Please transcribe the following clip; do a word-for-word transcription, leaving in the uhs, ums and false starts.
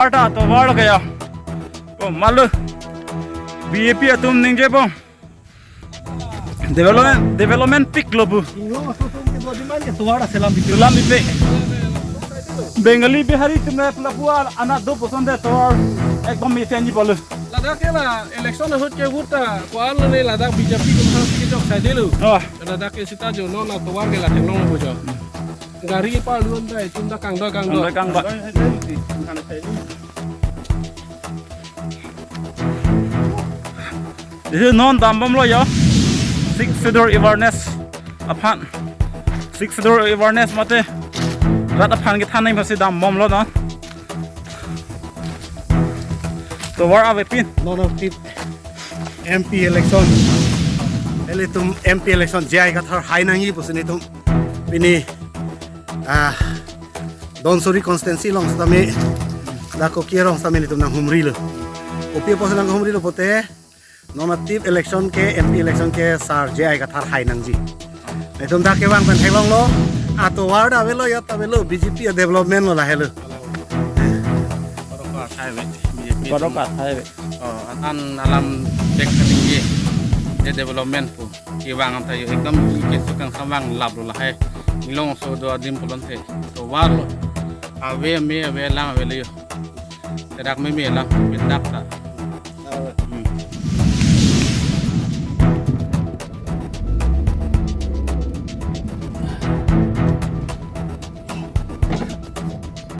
Arta tovar kaya. Oh, malu. B J P atum ningje bom. Development, development pik lo bu. Inglo aso som ke body man ya tovar selam bitu. Selam bitu. Bengali Bihari atum ne pula pua anak do poson de tovar ekdom mesen ji bolu. Ladak ke la election ahut ke vote ta kual ne ladak B J P tum thang si kejok sai de lo. Oh. Ladak ke sita jo non la tovar ke la theklong lo jo. Gari pa luan dai tum da kangdoi kangdoi. Kangdoi kangdoi. Isi non dambomlo yo. Sixth Schedule awareness aphan. Sixth Schedule awareness mate rat aphan kethan nangji aphansi dambomlo non. Tovar avepin. Non non tip M P election. Ilitum M P election J I Kathar hai nangji pusi nelitum pini, ah, Dhansiri constituency along setame, dak Kuki arong setame nelitum nanghumrilo. Kopi apotsi nanghumrilo pulote, non atip election ke, M P election ke sar J I Kathar hai nangji. Nelitum dak kevang pen theklonglo, atovar ta avelo, yot ta avelo, B J P a-development lo lahelo. Baroka athai ave, B J P. Baroka athai ave. Oh, atan alam dek kaningje, je development pu. Kevang anta yo ekdom keso kangsam vang lap lo lahai. Milong so do adim pulote. Tovar lo. Ave me ave lang ave le yo. Terak me me lang pindak ta